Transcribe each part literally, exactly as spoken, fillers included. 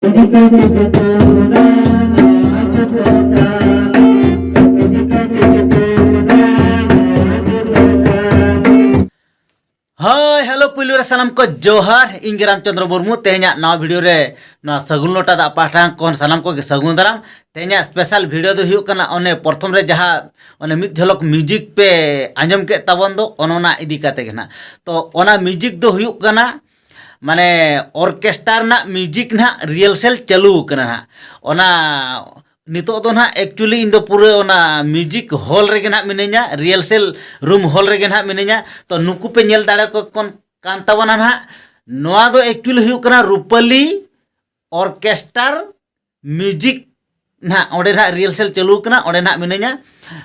ᱦᱳᱭ, ᱦᱮᱞᱳ, ᱯᱩᱭᱞᱩ ᱨᱮ ᱥᱟᱱᱟᱢ ᱠᱚ ᱡᱚᱦᱟᱨ᱾ ᱤᱧ ᱜᱮ ᱨᱟᱢᱪᱚᱸᱫᱽᱨᱚ ᱢᱩᱨᱢᱩ᱾ ᱛᱮᱦᱮᱧᱟᱜ ᱱᱟᱣᱟ ᱵᱷᱤᱰᱤᱭᱳ ᱨᱮ ᱱᱚᱣᱟ ᱥᱟᱹᱜᱩᱱ ᱞᱚᱴᱟ ᱫᱟᱜ ᱯᱟᱦᱴᱟ ᱠᱷᱚᱱ ᱥᱟᱱᱟᱢ ᱠᱚᱜᱮ ᱥᱟᱹᱜᱩᱱ ᱫᱟᱨᱟᱢ᱾ ᱛᱮᱦᱮᱧᱟᱜ ᱥᱯᱮᱥᱟᱞ ᱵᱷᱤᱰᱤᱭᱳ ᱫᱚ ᱦᱩᱭᱩᱜ ᱠᱟᱱᱟ, ᱚᱱᱮ ᱯᱨᱚᱛᱷᱚᱢ ᱨᱮ ᱡᱟᱦᱟᱸ ᱚᱱᱮ ᱢᱤᱫ ᱡᱷᱚᱞᱚᱠ ᱢᱤᱣᱡᱤᱠ ᱯᱮ ᱟᱸᱡᱚᱢ ᱠᱮᱫ ᱛᱟᱵᱚᱱ ᱫᱚ, ᱚᱱ ᱚᱱᱟ ᱤᱫᱤ ᱠᱟᱛᱮ ᱜᱮ ᱱᱟᱦᱟᱜ᱾ ᱛᱚ ᱚᱱᱟ ᱢᱤᱣᱡᱤᱠ ᱫᱚ ᱦᱩᱭᱩᱜ ᱠᱟᱱᱟ, ᱢᱟᱱᱮ ᱚᱨᱠᱮᱥᱴᱟᱨ ᱨᱮᱱᱟᱜ ᱢᱤᱣᱡᱤᱠ ᱱᱟᱦᱟᱜ ᱨᱤᱦᱟᱨᱥᱮᱞ ᱪᱟᱹᱞᱩ ᱠᱟᱱᱟ ᱱᱟᱦᱟᱜ᱾ ᱚᱱᱟ ᱱᱤᱛᱚᱜ ᱫᱚ ᱱᱟᱦᱟᱜ actually ᱤᱧ ᱫᱚ ᱯᱩᱨᱟᱹ ᱚᱱᱟ ᱢᱤᱣᱡᱤᱠ ᱦᱚᱞ ᱨᱮᱜᱮ ᱱᱟᱦᱟᱜ ᱢᱤᱱᱟᱹᱧᱟ, ᱨᱤᱦᱟᱨᱥᱮᱞ ᱨᱩᱢ ᱦᱚᱞ ᱨᱮᱜᱮ ᱱᱟᱦᱟᱜ ᱢᱤᱱᱟᱹᱧᱟ᱾ ᱛᱚ ᱱᱩᱠᱩ ᱯᱮ ᱧᱮᱞ ᱫᱟᱲᱮ ᱠᱚ ᱠᱚᱱ-, ᱠᱟᱱ ᱛᱟᱵᱚᱱᱟ ᱱᱟᱦᱟᱜ᱾ ᱱᱚᱣᱟ ᱫᱚ actually ᱦᱩᱭᱩᱜ ᱠᱟᱱᱟ ᱨᱩᱯᱟᱹᱞᱤ ᱚᱨᱠᱮᱥᱴᱟᱨ ᱢᱤᱣᱡᱤᱠ ᱱᱟᱦᱟᱜ᱾ ᱚᱸᱰᱮ ᱱᱟᱦᱟᱜ ᱨᱤᱦᱟᱨᱥᱮᱞ ᱪᱟᱹᱞᱩ ᱠᱟᱱᱟ, ᱚᱸᱰᱮ ᱱᱟᱦᱟᱜ ᱢᱤᱱᱟᱹᱧᱟ᱾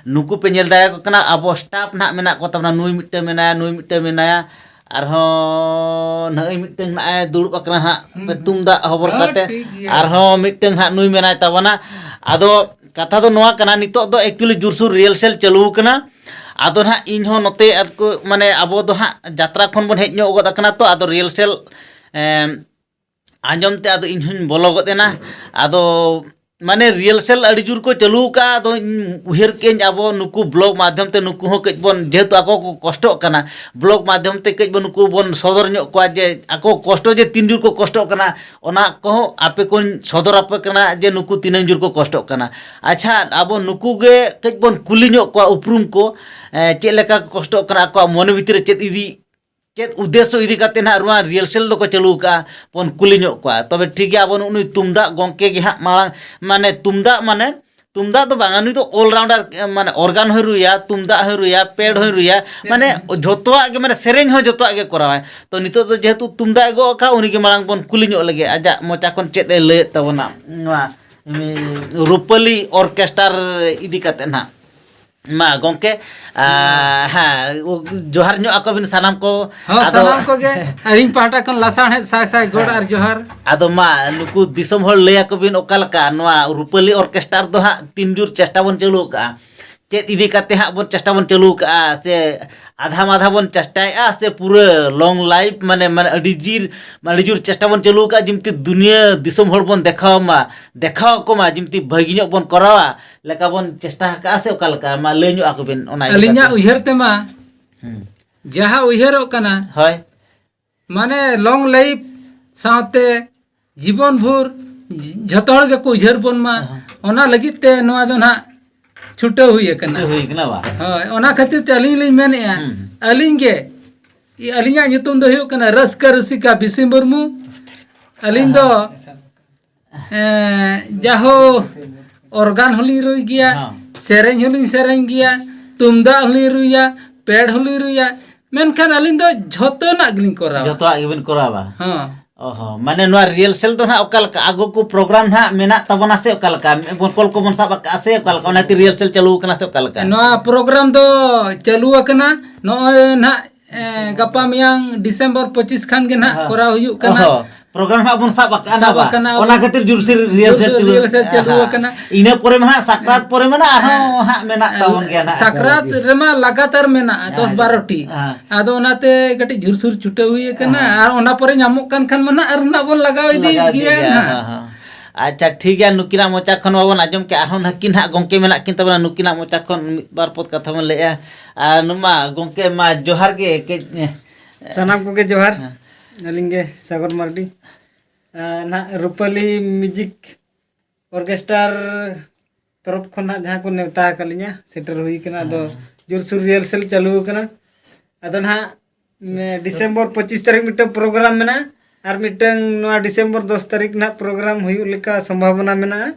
ᱱᱩᱠᱩ ᱯᱮ ᱧᱮᱞ ᱫᱟᱲᱮᱭᱟᱠᱚ ᱠᱟᱱᱟ, ᱟᱵᱚ ᱥᱴᱟᱯ ᱱᱟᱦᱟᱜ ᱢᱮᱱᱟᱜ ᱠᱚ ᱛᱟᱵᱚᱱᱟ᱾ ᱱᱩᱭ ᱢᱤᱫᱴᱟᱝ ᱢᱮᱱᱟᱭᱟ, ᱱᱩᱭ ᱢᱤᱫᱴᱟᱝ ᱢᱮᱱᱟᱭᱟ, ᱟᱨᱦᱚᱸ ᱱᱚᱜᱼᱚᱭ ᱢᱤᱫᱴᱟᱝ ᱱᱟᱦᱟᱜ ᱮ ᱫᱩᱲᱩᱵ ᱟᱠᱟᱱᱟ ᱦᱟᱸᱜ, ᱦᱩᱸ, ᱦᱩᱸ᱾ ᱛᱩᱢᱫᱟᱜ ᱦᱚᱵᱚᱨ ᱦᱮᱸ, ᱠᱟᱛᱮ᱾ ᱴᱷᱤᱠ ᱜᱮᱭᱟ᱾ ᱟᱨᱦᱚᱸ ᱢᱤᱫᱴᱟᱝ ᱦᱟᱸᱜ ᱱᱩᱭ ᱢᱮᱱᱟᱭ ᱛᱟᱵᱚᱱᱟ᱾ ᱟᱫᱚ ᱠᱟᱛᱷᱟ ᱫᱚ ᱱᱚᱣᱟ ᱠᱟᱱᱟ, ᱱᱤᱛᱚᱜ ᱫᱚ actually ᱡᱳᱨᱥᱳᱨ ᱨᱤᱦᱟᱨᱥᱮᱞ ᱪᱟᱹᱞᱩ ᱟᱠᱟᱱᱟ᱾ ᱟᱫᱚ ᱱᱟᱦᱟᱜ ᱤᱧ ᱦᱚᱸ ᱱᱚᱛᱮ ᱟᱫ ᱠᱚ, ᱢᱟᱱᱮ ᱟᱵᱚ ᱫᱚ ᱦᱟᱸᱜ ᱡᱟᱛᱨᱟ ᱠᱷᱚᱱ ᱵᱚᱱ ᱦᱮᱡ ᱧᱚᱜ ᱜᱚᱫ ᱟᱠᱟᱱᱟ, ᱛᱚ ᱟᱫᱚ ᱨᱤᱦᱟᱨᱥᱮᱞ, ᱮᱢ, ᱟᱸᱡᱚᱢ ᱛᱮ ᱟᱫᱚ ᱤᱧ ᱦᱚᱸᱧ ᱵᱚᱞᱚ ᱜᱚᱫ ᱮᱱᱟ᱾ ᱟᱫᱚ ᱢᱟᱱᱮ ᱨᱤᱦᱟᱨᱥᱮᱞ ᱟᱹᱰᱤ ᱡᱳᱨ ᱠᱚ ᱪᱟᱹᱞᱩ ᱟᱠᱟᱫᱼᱟ᱾ ᱟᱫᱚ ᱤᱧ ᱩᱭᱦᱟᱹᱨ ᱠᱮᱫᱟᱹᱧ, ᱟᱵᱚ ᱱᱩᱠᱩ ᱵᱞᱚᱜ ᱢᱟᱫᱽᱫᱷᱚᱢ ᱛᱮ ᱱᱩᱠᱩ ᱦᱚᱸ ᱠᱟᱹᱡ ᱵᱚᱱ, ᱡᱮᱦᱮᱛᱩ ᱟᱠᱚ ᱠᱚ ᱠᱚᱥᱴᱚᱜ ᱠᱟᱱᱟ, ᱵᱞᱚᱜ ᱢᱟᱫᱽᱫᱷᱚᱢ ᱛᱮ ᱠᱟᱹᱡ ᱵᱚᱱ ᱱᱩᱠᱩ ᱵᱚᱱ ᱥᱚᱫᱚᱨ ᱧᱚᱜ ᱠᱚᱣᱟ ᱡᱮ ᱟᱠᱚ ᱠᱚᱥᱴᱚ ᱡᱮ ᱛᱤᱱ ᱡᱳᱨ ᱠᱚ ᱠᱚᱥᱴᱚᱜ ᱠᱟᱱᱟ, ᱚᱱᱟ ᱠᱚᱦᱚᱸ ᱟᱯᱮ ᱠᱚᱧ ᱥᱚᱫᱚᱨ ᱟᱯᱮ ᱠᱟᱱᱟ ᱡᱮ ᱱᱩᱠᱩ ᱛᱤᱱᱟᱹᱝ ᱡᱳᱨ ᱠᱚ ᱠᱚᱥᱴᱚᱜ ᱠᱟᱱᱟ᱾ ᱟᱪᱪᱷᱟ, ᱟᱵᱚ ᱱᱩᱠᱩ ᱜᱮ ᱠᱟᱹᱡ ᱵᱚᱱ ᱠᱩᱞᱤ ᱧᱚᱜ ᱠᱚᱣᱟ ᱩᱯᱨᱩᱢ ᱠᱚ, ᱮ, ᱪᱮᱫ ᱞᱮᱠᱟ ᱠᱚ ᱠᱚᱥᱴᱚᱜ ᱠᱟᱱᱟ, ᱟᱠᱚᱣᱟᱜ ᱢᱚᱱᱮ ᱵᱷᱤᱛᱤᱨ ᱨᱮ ᱪᱮᱫ ᱤᱫᱤ ᱪᱮᱫ ᱩᱫᱽᱫᱮᱥᱥᱚ ᱤᱫᱤ ᱠᱟᱛᱮ ᱱᱟᱦᱟᱜ ᱱᱚᱣᱟ ᱨᱤᱦᱟᱨᱥᱮᱞ ᱫᱚᱠᱚ ᱪᱟᱹᱞᱩ ᱟᱠᱟᱫᱼᱟ, ᱵᱚᱱ ᱠᱩᱞᱤ ᱧᱚᱜ ᱠᱚᱣᱟ᱾ ᱛᱚᱵᱮ ᱴᱷᱤᱠ ᱜᱮᱭᱟ, ᱟᱵᱚ ᱱᱩᱜᱼᱩ ᱱᱩᱭ ᱛᱩᱢᱫᱟᱜ ᱜᱚᱢᱠᱮ ᱜᱮ ᱦᱟᱸᱜ ᱢᱟᱲᱟᱝ, ᱢᱟᱱᱮ ᱛᱩᱢᱫᱟᱜ, ᱢᱟᱱᱮ ᱛᱩᱢᱫᱟᱜ ᱫᱚ ᱵᱟᱝᱟ, ᱱᱩᱭ ᱫᱚ ᱚᱞᱨᱟᱣᱩᱱᱰᱟᱨ, ᱢᱟᱱᱮ ᱚᱨᱜᱟᱱ ᱦᱚᱸᱭ ᱨᱩᱭᱟ, ᱛᱩᱢᱫᱟᱜ ᱦᱚᱸᱭ ᱨᱩᱭᱟ, ᱯᱮᱰ ᱦᱚᱸᱭ ᱨᱩᱭᱟ, ᱢᱟᱱᱮ ᱡᱷᱚᱛᱚᱣᱟᱜ ᱜᱮ, ᱢᱟᱱᱮ ᱥᱮᱨᱮᱧ ᱦᱚᱸ ᱡᱷᱚᱛᱚᱣᱟᱜ ᱜᱮ ᱠᱚᱨᱟᱣᱟᱭ᱾ ᱛᱚ ᱱᱤᱛᱚᱜ ᱫᱚ ᱡᱮᱦᱮᱛᱩ ᱛᱩᱢᱫᱟᱜ ᱮ ᱜᱚᱜ ᱟᱠᱟᱫ, ᱩᱱᱤ ᱜᱮ ᱢᱟᱲᱟᱝ ᱵᱚᱱ ᱠᱩᱞᱤ ᱧᱚᱜ ᱞᱮᱜᱮ, ᱟᱡᱟᱜ ᱢᱚᱪᱟ ᱠᱷᱚᱱ ᱪᱮᱫ ᱮ ᱞᱟᱹᱭᱮᱫ ᱛᱟᱵᱚᱱᱟ ᱱᱚᱣᱟ, ᱩᱢ, ᱨᱩᱯᱟᱹᱞᱤ ᱚᱨᱠᱮᱥᱴᱟᱨ ᱤᱫᱤ ᱠᱟᱛᱮ ᱱᱟᱦᱟᱜ᱾ ᱢᱟ ᱜᱚᱢᱠᱮ, ᱟ, ᱦᱮᱸ, ᱡᱚᱦᱟᱨ ᱧᱚᱜ ᱟᱠᱚ ᱵᱤᱱ ᱥᱟᱱᱟᱢ ᱠᱚ᱾ ᱦᱚᱸ, ᱟᱫᱚ ᱥᱟᱱᱟᱢ ᱠᱚᱜᱮ ᱟᱹᱞᱤᱧ ᱯᱟᱦᱴᱟ ᱠᱷᱚᱱ ᱞᱟᱥᱟᱲᱦᱮᱫ ᱥᱟᱭ ᱥᱟᱭ ᱜᱚᱰ ᱟᱨ ᱡᱚᱦᱟᱨ᱾ ᱟᱫᱚ ᱢᱟ ᱱᱩᱠᱩ ᱫᱤᱥᱚᱢ ᱦᱚᱲ ᱞᱟᱹᱭ ᱟᱠᱚ ᱵᱤᱱ ᱚᱠᱟ ᱞᱮᱠᱟ ᱱᱚᱣᱟ ᱨᱩᱯᱟᱹᱞᱤ ᱚᱨᱠᱮᱥᱴᱟᱨ ᱫᱚ ᱦᱟᱸᱜ ᱛᱤᱱ ᱡᱳᱨ ᱪᱮᱥᱴᱟ ᱵᱚᱱ ᱪᱟᱹᱞᱩ ᱟᱠᱟᱫᱼᱟ, ᱪᱮᱫ ᱤᱫᱤ ᱠᱟᱛᱮ ᱦᱟᱸᱜ ᱵᱚᱱ ᱪᱮᱥᱴᱟ ᱵᱚᱱ ᱪᱟᱹᱞᱩ ᱠᱟᱜᱼᱟ, ᱥᱮ ᱟᱫᱷᱟ ᱢᱟᱫᱷᱟ ᱵᱚᱱ ᱪᱮᱥᱴᱟᱭᱮᱜᱼᱟ, ᱥᱮ ᱯᱩᱨᱟᱹ ᱞᱚᱝ ᱞᱟᱭᱤᱯᱷ ᱢᱟᱱᱮ, ᱢᱟᱱᱮ ᱟᱹᱰᱤ ᱡᱤᱨ-, ᱟᱹᱰᱤ ᱡᱳᱨ ᱪᱮᱥᱴᱟ ᱵᱚᱱ ᱪᱟᱹᱞᱩ ᱠᱟᱜᱼᱟ, ᱡᱮᱢᱛᱤ ᱫᱩᱱᱤᱭᱟᱹ ᱫᱤᱥᱚᱢ ᱦᱚᱲ ᱵᱚᱱ ᱫᱮᱠᱷᱟᱣ ᱢᱟ, ᱫᱮᱠᱷᱟᱣ ᱟᱠᱚ ᱢᱟ, ᱡᱮᱢᱛᱤ ᱵᱷᱟᱹᱜᱤ ᱧᱚᱜ ᱵᱚᱱ ᱠᱚᱨᱟᱣᱟ ᱞᱮᱠᱟ ᱵᱚᱱ ᱪᱮᱥᱴᱟ ᱟᱠᱟᱜᱼᱟ, ᱥᱮ ᱚᱠᱟ ᱞᱮᱠᱟ? ᱢᱟ ᱞᱟᱹᱭ ᱧᱚᱜ ᱟᱠᱚ ᱵᱤᱱ ᱚᱱᱟ ᱤᱫᱤ ᱟᱹᱞᱤᱧᱟᱜ ᱠᱟᱛᱮ᱾ ᱩᱭᱦᱟᱹᱨ ᱛᱮᱢᱟ ᱦᱩᱸ᱾ ᱡᱟᱦᱟᱸ ᱩᱭᱦᱟᱹᱨᱚᱜ ᱠᱟᱱᱟ, ᱦᱳᱭ᱾ ᱢᱟᱱᱮ ᱞᱚᱝ ᱞᱟᱭᱤᱯᱷ ᱥᱟᱶᱛᱮ ᱡᱤᱵᱚᱱ ᱵᱷᱳᱨ ᱡᱷᱚᱛᱚ ᱦᱚᱲ ᱜᱮᱠᱚ ᱩᱭᱦᱟᱹᱨ ᱵᱚᱱ ᱢᱟ, ᱦᱚᱸ᱾ ᱚᱱᱟ ᱞᱟᱹᱜᱤᱫ ᱛᱮ ᱱᱚᱣᱟ ᱫᱚ ᱱᱟᱦᱟᱜ ᱪᱷᱩᱴᱟᱹᱣ ᱦᱩᱭ ᱟᱠᱟᱱᱟ᱾ ᱪᱷᱩᱴᱟᱹᱣ ᱦᱩᱭ ᱟᱠᱟᱱᱟ ᱵᱟ? ᱦᱳᱭ, ᱚᱱᱟ ᱠᱷᱟᱹᱛᱤᱨ ᱛᱮ ᱟᱹᱞᱤᱧ ᱞᱤᱧ ᱢᱮᱱᱮᱫᱼᱟ, ᱦᱩᱸ᱾ ᱟᱹᱞᱤᱧ ᱜᱮ, ᱟᱹᱞᱤᱧᱟᱜ ᱧᱩᱛᱩᱢ ᱫᱚ ᱦᱩᱭᱩᱜ ᱠᱟᱱᱟ ᱨᱟᱹᱥᱠᱟᱹ ᱨᱩᱥᱤᱠᱟ ᱵᱤᱥᱤ ᱢᱩᱨᱢᱩ᱾ ᱟᱹᱞᱤᱧ ᱫᱚ, ᱦᱚᱸ᱾ ᱮᱸ, ᱡᱟᱦᱳ, ᱚᱨᱜᱟᱱ ᱦᱚᱸᱞᱤᱧ ᱨᱩᱭ ᱜᱮᱭᱟ, ᱦᱚᱸ᱾ ᱥᱮᱨᱮᱧ ᱦᱚᱸᱞᱤᱧ ᱥᱮᱨᱮᱧ ᱜᱮᱭᱟ, ᱛᱩᱢᱫᱟᱜ ᱦᱚᱸᱞᱤᱧ ᱨᱩᱭᱟ, ᱯᱮᱰ ᱦᱚᱸᱞᱤᱧ ᱨᱩᱭᱟ, ᱢᱮᱱᱠᱷᱟᱱ ᱟᱹᱞᱤᱧ ᱫᱚ ᱡᱷᱚᱛᱚᱱᱟᱜ ᱜᱮᱞᱤᱧ ᱠᱚᱨᱟᱣᱟ᱾ ᱡᱷᱚᱛᱚᱣᱟᱜ ᱜᱮᱵᱤᱱ ᱠᱚᱨᱟᱣᱟ? ᱦᱚᱸ᱾ ᱚ ᱦᱚᱸ, ᱢᱟᱱᱮ ᱱᱚᱣᱟ ᱨᱤᱦᱟᱨᱥᱮᱞ ᱫᱚ ᱱᱟᱦᱟᱜ ᱚᱠᱟ ᱞᱮᱠᱟ? ᱟᱜᱚ ᱠᱚ ᱯᱨᱳᱜᱨᱟᱢ ᱱᱟᱦᱟᱜ ᱢᱮᱱᱟᱜ ᱛᱟᱵᱚᱱᱟ ᱥᱮ ᱚᱠᱟ ᱞᱮᱠᱟ? ᱵᱚᱠᱚᱞ ᱠᱚᱵᱚᱱ ᱥᱟᱵ ᱟᱠᱟᱫᱼᱟ ᱥᱮ ᱚᱠᱟ ᱞᱮᱠᱟ? ᱚᱱᱟᱛᱮ ᱨᱤᱦᱟᱨᱥᱮᱞ ᱪᱟᱹᱞᱩ ᱟᱠᱟᱱᱟ ᱥᱮ ᱚᱠᱟ ᱞᱮᱠᱟ? ᱱᱚᱣᱟ ᱯᱨᱳᱜᱨᱟᱢ ᱫᱚ ᱪᱟᱹᱞᱩ ᱟᱠᱟᱱᱟ, ᱱᱚᱜᱼᱚᱭ ᱱᱟᱦᱟᱜ, ᱮᱸ, ᱜᱟᱯᱟ ᱢᱮᱭᱟᱝ ᱰᱤᱥᱮᱢᱵᱚᱨ ᱯᱚᱸᱪᱤᱥ ᱠᱷᱟᱱ ᱜᱮ ᱱᱟᱦᱟᱜ ᱦᱚᱸ᱾ ᱠᱚᱨᱟᱣ ᱦᱩᱭᱩᱜ ᱠᱟᱱᱟ᱾ ᱚ ᱦᱚᱸ, ᱯᱨᱳᱜᱨᱟᱢ ᱱᱟᱦᱟᱜ ᱵᱚᱱ ᱥᱟᱵ ᱟᱠᱟᱫᱼᱟ ᱥᱟᱵ ᱱᱟᱦᱟᱜ ᱵᱟ? ᱟᱠᱟᱱᱟ ᱚᱱᱟ ᱵᱚᱱ᱾ ᱠᱷᱟᱹᱛᱤᱨ ᱡᱳᱨᱥᱳᱨ ᱨᱤᱦᱟᱨᱥᱮᱞ ᱡᱳᱨᱥᱳᱨ ᱪᱟᱹᱞᱩ᱾ ᱨᱤᱦᱟᱨᱥᱮᱞ ᱪᱟᱹᱞᱩ ᱦᱮᱸ᱾ ᱟᱠᱟᱱᱟ᱾ ᱤᱱᱟᱹ ᱯᱚᱨᱮ ᱢᱟ ᱱᱟᱦᱟᱜ ᱥᱟᱠᱨᱟᱛ ᱯᱚᱨᱮ ᱢᱟ ᱱᱟᱦᱟᱜ ᱟᱨᱦᱚᱸ ᱦᱮᱸ᱾ ᱦᱟᱸᱜ ᱢᱮᱱᱟᱜ ᱛᱟᱵᱚᱱ ᱜᱮᱭᱟ ᱱᱟᱦᱟᱜ᱾ ᱥᱟᱠᱨᱟᱛ ᱨᱮᱢᱟ ᱞᱟᱜᱟᱛᱟᱨ ᱢᱮᱱᱟᱜᱼᱟ, ᱦᱮᱸ, ᱫᱚᱥ ᱦᱮᱸ᱾ ᱵᱟᱨᱚ ᱴᱤ᱾ ᱦᱮᱸ᱾ ᱟᱫᱚ ᱚᱱᱟᱛᱮ ᱠᱟᱹᱴᱤᱡ ᱡᱳᱨᱥᱳᱨ ᱪᱷᱩᱴᱟᱹᱣ ᱦᱩᱭ ᱟᱠᱟᱱᱟ᱾ ᱦᱮᱸ᱾ ᱟᱨ ᱚᱱᱟ ᱯᱚᱨᱮ ᱧᱟᱢᱚᱜ ᱠᱟᱱ ᱠᱷᱟᱱ ᱢᱟ ᱱᱟᱦᱟᱜ ᱟᱨ ᱱᱟᱦᱟᱜ ᱵᱚᱱ ᱞᱟᱜᱟᱣ ᱤᱫᱤᱭᱮᱫ ᱞᱟᱜᱟᱣ ᱤᱫᱤ ᱜᱮᱭᱟ ᱜᱮᱭᱟ, ᱱᱟᱦᱟᱜ᱾ ᱦᱮᱸ, ᱦᱮᱸ᱾ ᱟᱪᱪᱷᱟ, ᱴᱷᱤᱠ ᱜᱮᱭᱟ, ᱱᱩᱠᱤᱱᱟᱜ ᱢᱚᱪᱟ ᱠᱷᱚᱱ ᱢᱟᱵᱚᱱ ᱟᱸᱡᱚᱢ ᱠᱮᱫ, ᱟᱨᱦᱚᱸ ᱱᱟᱹᱠᱤᱱ ᱦᱟᱸᱜ ᱜᱚᱢᱠᱮ ᱢᱮᱱᱟᱜ ᱠᱤᱱ ᱛᱟᱵᱚᱱᱟ, ᱱᱩᱠᱤᱱᱟᱜ ᱢᱚᱪᱟ ᱠᱷᱚᱱ ᱢᱤᱫ ᱵᱟᱨ ᱯᱚᱫ ᱠᱟᱛᱷᱟ ᱵᱚᱱ ᱞᱟᱹᱭᱮᱜᱼᱟ᱾ ᱟᱨ ᱱᱩᱢᱟ ᱜᱚᱢᱠᱮ ᱢᱟ ᱡᱚᱦᱟᱨ ᱜᱮ, ᱠᱟᱹᱡ, ᱮ, ᱥᱟᱱᱟᱢ ᱠᱚᱜᱮ ᱡᱚᱦᱟᱨ᱾ ᱦᱮᱸ᱾ ᱟᱹᱞᱤᱧ ᱜᱮ ᱥᱟᱜᱚᱨ ᱢᱟᱨᱰᱤ᱾ ᱟᱨ ᱱᱟᱦᱟᱜ ᱨᱩᱯᱟᱹᱞᱤ ᱢᱤᱭᱩᱡᱤᱠ ᱚᱨᱠᱮᱥᱴᱟᱨ ᱛᱚᱨᱚᱯ ᱠᱷᱚᱱ ᱱᱟᱦᱟᱜ ᱡᱟᱦᱟᱸ ᱠᱚ ᱱᱮᱣᱛᱟ ᱟᱠᱟᱫ ᱞᱤᱧᱟ, ᱥᱮᱴᱮᱨ ᱦᱩᱭ ᱠᱟᱱᱟ᱾ ᱟᱫᱚ ᱦᱮᱸ᱾ ᱡᱳᱨᱥᱳᱨ ᱨᱤᱦᱟᱨᱥᱮᱞ ᱪᱟᱹᱞᱩ ᱟᱠᱟᱱᱟ᱾ ᱟᱫᱚ ᱱᱟᱦᱟᱜ, ᱢᱮ-, ᱰᱤᱥᱮᱢᱵᱚᱨ ᱯᱚᱸᱪᱤᱥ ᱛᱟᱹᱨᱤᱠᱷ ᱢᱤᱫᱴᱟᱝ ᱯᱨᱳᱜᱨᱟᱢ ᱢᱮᱱᱟᱜᱼᱟ, ᱟᱨ ᱢᱤᱫᱴᱟᱝ ᱱᱚᱣᱟ ᱰᱤᱥᱮᱢᱵᱚᱨ ᱫᱚᱥ ᱛᱟᱹᱨᱤᱠᱷ ᱱᱟᱦᱟᱜ ᱯᱨᱳᱜᱨᱟᱢ ᱦᱩᱭᱩᱜ ᱞᱮᱠᱟ ᱥᱚᱢᱵᱷᱟᱵᱚᱱᱟ ᱢᱮᱱᱟᱜᱼᱟ᱾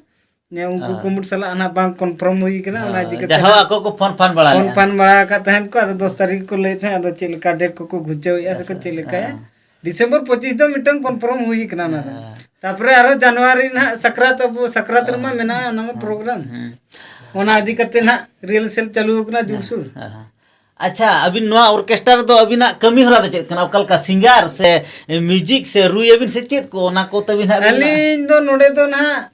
ᱡᱮ ᱩᱱᱠᱩ ᱦᱮᱸ᱾ ᱠᱩᱢᱩᱴ ᱥᱟᱞᱟᱜ ᱱᱟᱦᱟᱜ ᱵᱟᱝ ᱠᱚᱱᱯᱷᱟᱨᱢ ᱦᱩᱭ ᱠᱟᱱᱟ, ᱚᱱᱟ ᱦᱮᱸ, ᱤᱫᱤ ᱠᱟᱛᱮ ᱡᱟᱦᱳ ᱱᱟᱦᱟᱜ ᱟᱠᱚ ᱠᱚ ᱯᱷᱳᱱ ᱯᱷᱟᱱ ᱵᱟᱲᱟ ᱯᱷᱳᱱ ᱞᱮᱫᱼᱟ᱾ ᱯᱷᱟᱱ ᱵᱟᱲᱟ ᱟᱠᱟᱫ ᱛᱟᱦᱮᱸᱫ ᱠᱚ, ᱟᱫᱚ ᱫᱚᱥ ᱛᱟᱹᱨᱤᱠᱷ ᱠᱚ ᱞᱟᱹᱭᱮᱫ ᱛᱟᱦᱮᱸᱫ, ᱟᱫᱚ ᱪᱮᱫ ᱞᱮᱠᱟ ᱰᱮᱴ ᱠᱚᱠᱚ ᱜᱷᱩᱪᱟᱹᱣᱮᱫᱼᱟ ᱥᱮᱠᱚ ᱪᱮᱫ ᱞᱮᱠᱟᱭᱟ᱾ ᱦᱮᱸ᱾ ᱰᱤᱥᱮᱢᱵᱚᱨ ᱯᱚᱸᱪᱤᱥ ᱫᱚ ᱢᱤᱫᱴᱟᱝ ᱠᱚᱱᱯᱷᱟᱨᱢ ᱦᱩᱭ ᱠᱟᱱᱟ ᱚᱱᱟ ᱫᱚ᱾ ᱦᱮᱸ᱾ ᱛᱟᱯᱚᱨᱮ ᱟᱨᱚ ᱡᱟᱱᱩᱣᱟᱨᱤ ᱱᱟᱦᱟᱜ ᱥᱟᱠᱨᱟᱛ, ᱟᱵᱚ ᱥᱟᱠᱨᱟᱛ ᱨᱮᱢᱟ ᱦᱮᱸ᱾ ᱢᱮᱱᱟᱜᱼᱟ ᱚᱱᱟ ᱢᱟ ᱦᱮᱸ᱾ ᱯᱨᱳᱜᱨᱟᱢ᱾ ᱦᱮᱸ᱾ ᱚᱱᱟ ᱤᱫᱤ ᱠᱟᱛᱮ ᱱᱟᱦᱟᱜ ᱨᱤᱦᱟᱨᱥᱮᱞ ᱪᱟᱹᱞᱩ ᱟᱠᱟᱱᱟ ᱡᱳᱨᱥᱳᱨ᱾ ᱦᱮᱸ, ᱦᱮᱸ᱾ ᱟᱪᱪᱷᱟ, ᱟᱹᱵᱤᱱ ᱱᱚᱣᱟ ᱚᱨᱠᱮᱥᱴᱟᱨ ᱫᱚ ᱟᱹᱵᱤᱱᱟᱜ ᱠᱟᱹᱢᱤ ᱦᱚᱨᱟ ᱫᱚ ᱪᱮᱫ ᱠᱟᱱᱟ? ᱚᱠᱟ ᱞᱮᱠᱟ ᱥᱤᱝᱜᱟᱨ ᱥᱮ ᱢᱤᱭᱩᱡᱤᱠ ᱥᱮ ᱨᱩᱭᱟᱵᱤᱱ ᱥᱮ ᱪᱮᱫ ᱠᱚ, ᱚᱱᱟ ᱠᱚ ᱛᱟᱹᱵᱤᱱ ᱦᱟᱸᱜ ᱵᱤᱱ ᱟᱹᱞᱤᱧ ᱫᱚ ᱱᱚᱰᱮ ᱫᱚ ᱱᱟᱦᱟᱜ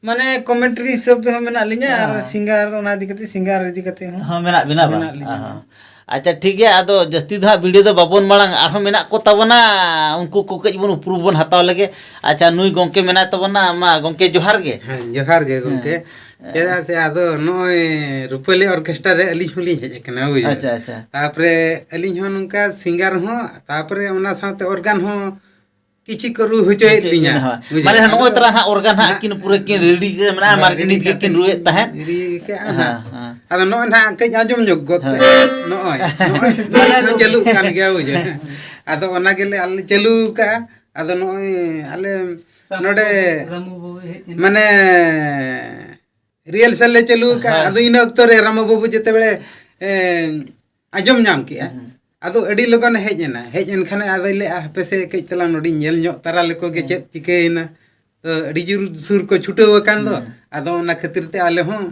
ᱢᱟᱱᱮ ᱠᱚᱢᱮᱱᱴᱨᱤ ᱦᱤᱥᱟᱹᱵ ᱛᱮᱦᱚᱸ ᱢᱮᱱᱟᱜ ᱞᱤᱧᱟ ᱟᱨ ᱦᱮᱸ᱾ ᱥᱤᱝᱜᱟᱨ, ᱚᱱᱟ ᱤᱫᱤ ᱠᱟᱛᱮ, ᱥᱤᱝᱜᱟᱨ ᱤᱫᱤ ᱠᱟᱛᱮ ᱦᱚᱸ ᱦᱚᱸ, ᱢᱮᱱᱟᱜ ᱵᱤᱱᱟ ᱵᱟᱝ? ᱢᱮᱱᱟᱜ ᱞᱤᱧᱟ᱾ ᱦᱚᱸ᱾ ᱟᱪᱪᱷᱟ, ᱴᱷᱤᱠ ᱜᱮᱭᱟ᱾ ᱟᱫᱚ ᱡᱟᱹᱥᱛᱤ ᱫᱚ ᱦᱟᱸᱜ ᱵᱷᱤᱰᱤᱭᱳ ᱫᱚ ᱵᱟᱵᱚᱱ ᱢᱟᱲᱟᱝ, ᱟᱨᱦᱚᱸ ᱢᱮᱱᱟᱜ ᱠᱚ ᱛᱟᱵᱚᱱᱟ, ᱩᱱᱠᱩ ᱠᱚ ᱠᱟᱹᱡ ᱵᱚᱱ ᱩᱯᱨᱩᱢ ᱵᱚᱱ ᱦᱟᱛᱟᱣ ᱞᱮᱜᱮ᱾ ᱟᱪᱪᱷᱟ, ᱱᱩᱭ ᱜᱚᱢᱠᱮ ᱢᱮᱱᱟᱭ ᱛᱟᱵᱚᱱᱟ᱾ ᱢᱟ ᱜᱚᱢᱠᱮ, ᱡᱚᱦᱟᱨ ᱜᱮ᱾ ᱦᱮᱸ, ᱡᱚᱦᱟᱨ ᱜᱮ ᱜᱚᱢᱠᱮ᱾ ᱦᱮᱸ᱾ ᱪᱮᱫᱟᱜ ᱥᱮ ᱟᱫᱚ ᱱᱚᱜᱼᱚᱭ ᱨᱩᱯᱟᱹᱞᱤ ᱚᱨᱠᱮᱥᱴᱨᱟ ᱨᱮ ᱟᱹᱞᱤᱧ ᱦᱚᱸᱞᱤᱧ ᱦᱮᱡ ᱟᱠᱟᱱᱟ, ᱵᱩᱡᱷᱟᱹᱣ᱾ ᱟᱪᱪᱷᱟ, ᱟᱪᱪᱷᱟ᱾ ᱛᱟᱯᱚᱨᱮ ᱟᱹᱞᱤᱧ ᱦᱚᱸ ᱱᱚᱝᱠᱟ ᱥᱤᱝᱜᱟᱨ ᱦᱚᱸ, ᱛᱟᱯᱚᱨᱮ ᱚᱱᱟ ᱥᱟᱶᱛᱮ ᱚᱨᱜᱟᱱ ᱦᱚᱸ ᱠᱤᱪᱷᱤ ᱠᱚ ᱨᱩ ᱦᱚᱪᱚᱭᱮᱫ ᱦᱚᱪᱚᱭᱮᱫ ᱞᱤᱧᱟ, ᱵᱤᱱᱟ, ᱦᱳᱭ᱾ ᱵᱩᱡᱷᱟᱹᱣ᱾ ᱢᱟᱱᱮ ᱱᱚᱜᱼᱚᱭ ᱟᱫᱚ ᱛᱚᱨᱟ ᱱᱟᱦᱟᱜ ᱚᱨᱜᱟᱱ ᱦᱟᱸᱜ ᱱᱟᱦᱟᱜ ᱠᱤᱱ ᱯᱩᱨᱟᱹ ᱠᱤᱱ ᱨᱮᱰᱤ ᱜᱮ ᱢᱮᱱᱟᱜᱼᱟ, ᱦᱳᱭ, ᱢᱟᱨᱠᱮᱴ ᱨᱮᱰᱤ ᱱᱤᱛ ᱜᱮ ᱠᱟᱛᱮ ᱠᱤᱱ ᱨᱩᱭᱮᱫ ᱛᱟᱦᱮᱸᱫ᱾ ᱨᱮᱰᱤ ᱠᱟᱜᱼᱟ ᱦᱮᱸ, ᱱᱟᱦᱟᱜ᱾ ᱦᱮᱸ᱾ ᱟᱫᱚ ᱱᱚᱜᱼᱚᱭ ᱱᱟᱦᱟᱜ ᱠᱟᱹᱡ ᱟᱸᱡᱚᱢ ᱧᱚᱜ ᱜᱚᱫ ᱯᱮ᱾ ᱦᱳᱭ᱾ ᱱᱚᱜᱼᱚᱭ, ᱱᱚᱜᱼᱚᱭ ᱱᱤᱛ ᱦᱚᱸ ᱪᱟᱹᱞᱩᱜ ᱠᱟᱱ ᱜᱮᱭᱟ, ᱵᱩᱡᱷᱟᱹᱣ᱾ ᱟᱫᱚ ᱚᱱᱟ ᱜᱮᱞᱮ ᱟᱞᱮ ᱪᱟᱹᱞᱩ ᱠᱟᱜᱼᱟ᱾ ᱟᱫᱚ ᱱᱚᱜᱼᱚᱭ ᱟᱞᱮ ᱱᱚᱰᱮ ᱨᱟᱢᱩ ᱵᱟᱹᱵᱩᱭ ᱦᱮᱡ ᱮᱱᱟ᱾ ᱢᱟᱱᱮ ᱨᱤᱦᱟᱨᱥᱟᱞ ᱞᱮ ᱪᱟᱹᱞᱩ ᱟᱠᱟᱫᱼᱟ᱾ ᱦᱮᱸ᱾ ᱟᱫᱚ ᱤᱱᱟᱹ ᱚᱠᱛᱚ ᱨᱮ ᱨᱟᱢᱩ ᱵᱟᱹᱵᱩ ᱡᱮᱛᱮ ᱵᱮᱲᱮ, ᱮ, ᱟᱸᱡᱚᱢ ᱧᱟᱢ ᱠᱮᱜᱼᱟ᱾ ᱦᱮᱸ᱾ ᱟᱫᱚ ᱟᱹᱰᱤ ᱞᱚᱜᱚᱱᱮ ᱦᱮᱡ ᱮᱱᱟ᱾ ᱦᱮᱡ ᱮᱱ ᱠᱷᱟᱱᱮ ᱟᱫᱚᱭ ᱞᱟᱹᱭᱮᱜᱼᱟ, "ᱦᱟᱯᱮ ᱥᱮ ᱠᱟᱹᱡ ᱛᱟᱞᱟᱝ ᱱᱚᱰᱮᱧ ᱧᱮᱞ ᱧᱚᱜ ᱛᱟᱨᱟ ᱞᱮᱠᱚ ᱜᱮ ᱦᱮᱸ᱾ ᱪᱮᱫ ᱪᱤᱠᱟᱹᱭᱮᱱᱟ?" ᱛᱚ ᱟᱹᱰᱤ ᱡᱳᱨ ᱥᱩᱨ ᱠᱚ ᱪᱷᱩᱴᱟᱹᱣ ᱟᱠᱟᱱ ᱫᱚ᱾ ᱦᱮᱸ᱾ ᱟᱫᱚ ᱚᱱᱟ ᱠᱷᱟᱹᱛᱤᱨ ᱛᱮ ᱟᱞᱮ ᱦᱚᱸ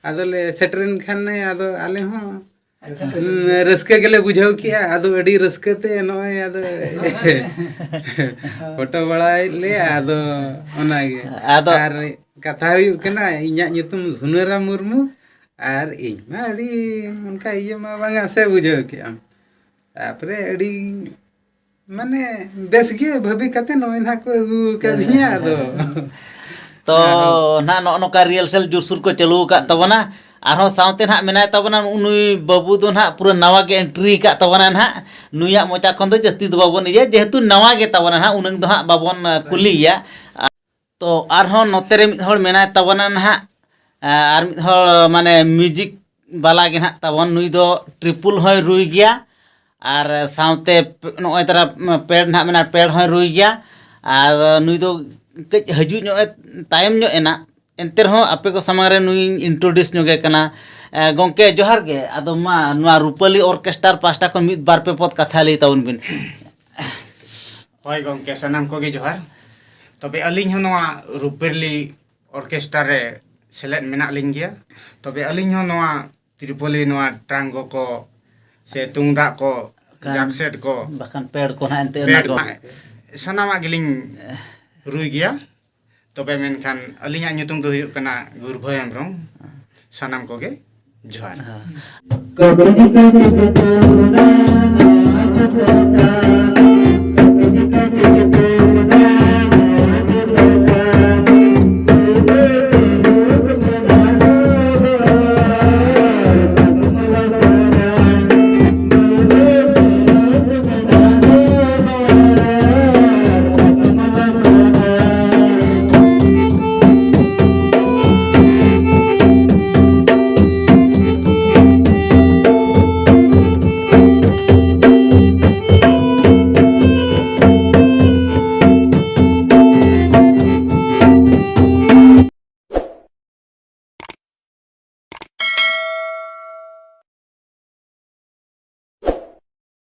ᱟᱫᱚᱞᱮ ᱥᱮᱴᱮᱨᱮᱱ ᱠᱷᱟᱱ ᱟᱫᱚ ᱟᱞᱮ ᱦᱚᱸ ᱟᱪᱪᱷᱟ᱾ ᱦᱩᱸ, ᱨᱟᱹᱥᱠᱟᱹ ᱜᱮᱞᱮ ᱵᱩᱡᱷᱟᱹᱣ ᱠᱮᱜᱼᱟ᱾ ᱟᱫᱚ ᱟᱹᱰᱤ ᱨᱟᱹᱥᱠᱟᱹ ᱛᱮ ᱱᱚᱜᱼᱚᱭ ᱟᱫᱚ ᱯᱷᱳᱴᱳ ᱵᱟᱲᱟᱭᱮᱫ ᱞᱮᱭᱟ, ᱟᱫᱚ ᱚᱱᱟᱜᱮ᱾ ᱟᱫᱚ ᱟᱨ ᱠᱟᱛᱷᱟ ᱦᱩᱭᱩᱜ ᱠᱟᱱᱟ, ᱤᱧᱟᱹᱜ ᱧᱩᱛᱩᱢ ᱥᱩᱱᱟᱹᱨᱟᱢ ᱢᱩᱨᱢᱩ, ᱟᱨ ᱤᱧ ᱢᱟ ᱟᱹᱰᱤ ᱚᱱᱠᱟ ᱤᱭᱟᱹ ᱢᱟ ᱵᱟᱝᱟ ᱥᱮ, ᱵᱩᱡᱷᱟᱹᱣ ᱠᱮᱜᱼᱟᱢ᱾ ᱛᱟᱯᱚᱨᱮ ᱟᱹᱰᱤ ᱢᱟᱱᱮ ᱵᱮᱥ ᱜᱮ ᱵᱷᱟᱹᱵᱤ ᱠᱟᱛᱮ ᱱᱚᱜᱼᱚᱭ ᱱᱟᱦᱟᱜ ᱠᱚ ᱟᱹᱜᱩ ᱠᱟᱫᱤᱧᱟ᱾ ᱟᱫᱚ ᱛᱚ ᱦᱮᱸ᱾ ᱱᱟᱦᱟᱜ ᱱᱚᱜᱼᱚ ᱱᱚᱝᱠᱟ ᱨᱤᱦᱟᱨᱥᱟᱞ ᱡᱳᱨᱥᱳᱨ ᱠᱚ ᱪᱟᱹᱞᱩ ᱟᱠᱟᱫ ᱛᱟᱵᱚᱱᱟ᱾ ᱟᱨᱦᱚᱸ ᱥᱟᱶᱛᱮ ᱱᱟᱦᱟᱜ ᱢᱮᱱᱟᱭ ᱛᱟᱵᱚᱱᱟ ᱱᱩᱜᱼᱩ ᱱᱩᱭ ᱵᱟᱹᱵᱩ ᱫᱚ ᱱᱟᱦᱟᱜ ᱯᱩᱨᱟᱹ ᱱᱟᱣᱟ ᱜᱮ ᱮᱱᱴᱨᱤ ᱟᱠᱟᱫ ᱛᱟᱵᱚᱱᱟ ᱱᱟᱦᱟᱜ᱾ ᱱᱩᱭᱟᱜ ᱢᱚᱪᱟ ᱠᱷᱚᱱ ᱫᱚ ᱡᱟᱹᱥᱛᱤ ᱫᱚ ᱵᱟᱵᱚᱱ ᱤᱭᱟᱹ, ᱡᱮᱦᱮᱛᱩ ᱱᱟᱣᱟ ᱜᱮ ᱛᱟᱵᱚᱱᱟ ᱱᱟᱦᱟᱜ, ᱩᱱᱟᱹᱝ ᱫᱚ ᱦᱟᱸᱜ ᱵᱟᱵᱚᱱ, ᱟ, ᱠᱩᱞᱤᱭᱮᱭᱟ᱾ ᱛᱚ ᱟᱨᱦᱚᱸ ᱱᱚᱛᱮ ᱨᱮ ᱢᱤᱫ ᱦᱚᱲ ᱢᱮᱱᱟᱭ ᱛᱟᱵᱚᱱᱟ ᱱᱟᱦᱟᱜ, ᱟ, ᱟᱨ ᱢᱤᱫ ᱦᱚᱲ ᱢᱟᱱᱮ ᱢᱤᱣᱡᱤᱠ ᱵᱟᱞᱟ ᱜᱮ ᱱᱟᱦᱟᱜ ᱛᱟᱵᱚᱱ᱾ ᱱᱩᱭ ᱫᱚ ᱴᱨᱤᱯᱩᱞ ᱦᱚᱸᱭ ᱨᱩᱭ ᱜᱮᱭᱟ, ᱟᱨ ᱥᱟᱶᱛᱮ ᱯᱮ-, ᱱᱚᱜᱼᱚᱭ ᱛᱟᱨᱟ ᱯᱮᱰ ᱱᱟᱦᱟᱜ ᱢᱮᱱᱟᱜᱼᱟ, ᱯᱮᱰ ᱦᱚᱸᱭ ᱨᱩᱭ ᱜᱮᱭᱟ᱾ ᱟᱨ ᱱᱩᱭ ᱫᱚ ᱠᱟᱹᱡ ᱦᱤᱡᱩᱜ ᱧᱚᱜ ᱮ ᱛᱟᱭᱚᱢ ᱧᱚᱜ ᱮᱱᱟ, ᱮᱱᱛᱮ ᱨᱮᱦᱚᱸ ᱟᱯᱮ ᱠᱚ ᱥᱟᱢᱟᱝ ᱨᱮ ᱱᱩᱭᱤᱧ ᱤᱱᱴᱨᱳᱰᱤᱭᱩᱥ ᱧᱚᱜᱮ ᱠᱟᱱᱟ᱾ ᱮ, ᱜᱚᱢᱠᱮ ᱡᱚᱦᱟᱨ ᱜᱮ᱾ ᱟᱫᱚ ᱢᱟ ᱱᱚᱣᱟ ᱨᱩᱯᱟᱹᱞᱤ ᱚᱨᱠᱮᱥᱴᱟᱨ ᱯᱟᱦᱴᱟ ᱠᱷᱚᱱ ᱢᱤᱫ ᱵᱟᱨ ᱯᱮ ᱯᱚᱫ ᱠᱟᱛᱷᱟ ᱞᱟᱹᱭ ᱛᱟᱵᱚᱱ ᱵᱤᱱ᱾ ᱦᱳᱭ ᱜᱚᱢᱠᱮ, ᱥᱟᱱᱟᱢ ᱠᱚᱜᱮ ᱡᱚᱦᱟᱨ᱾ ᱛᱚᱵᱮ ᱟᱹᱞᱤᱧ ᱦᱚᱸ ᱱᱚᱣᱟ ᱨᱩᱯᱟᱹᱞᱤ ᱚᱨᱠᱮᱥᱴᱟᱨ ᱨᱮ ᱥᱮᱞᱮᱫ ᱢᱮᱱᱟᱜ ᱞᱤᱧ ᱜᱮᱭᱟ᱾ ᱛᱚᱵᱮ ᱟᱹᱞᱤᱧ ᱦᱚᱸ ᱱᱚᱣᱟ ᱛᱨᱤᱯᱚᱞᱤ, ᱱᱚᱣᱟ ᱴᱨᱟᱝᱜᱳ ᱠᱚ ᱥᱮ ᱛᱩᱢᱫᱟᱜ ᱠᱚ, ᱠᱟᱱ ᱡᱟᱠᱥᱮᱴ ᱠᱚ, ᱵᱟᱠᱷᱟᱱ ᱯᱮᱰ ᱠᱚ ᱱᱟᱦᱟᱜ ᱮᱱᱛᱮ ᱚᱱᱟ ᱵᱮᱰ ᱠᱚ᱾ ᱠᱚ, ᱥᱟᱱᱟᱢᱟᱜ ᱜᱮᱞᱤᱧ ᱨᱩᱭ ᱜᱮᱭᱟ᱾ ᱛᱚᱵᱮ ᱢᱮᱱᱠᱷᱟᱱ ᱟᱹᱞᱤᱧᱟᱜ ᱧᱩᱛᱩᱢ ᱫᱚ ᱦᱩᱭᱩᱜ ᱠᱟᱱᱟ ᱜᱩᱨᱵᱷᱟᱹᱭ ᱦᱮᱢᱵᱨᱚᱢ᱾ ᱥᱟᱱᱟᱢ ᱠᱚᱜᱮ ᱡᱚᱦᱟᱨ᱾ ᱦᱮᱸ᱾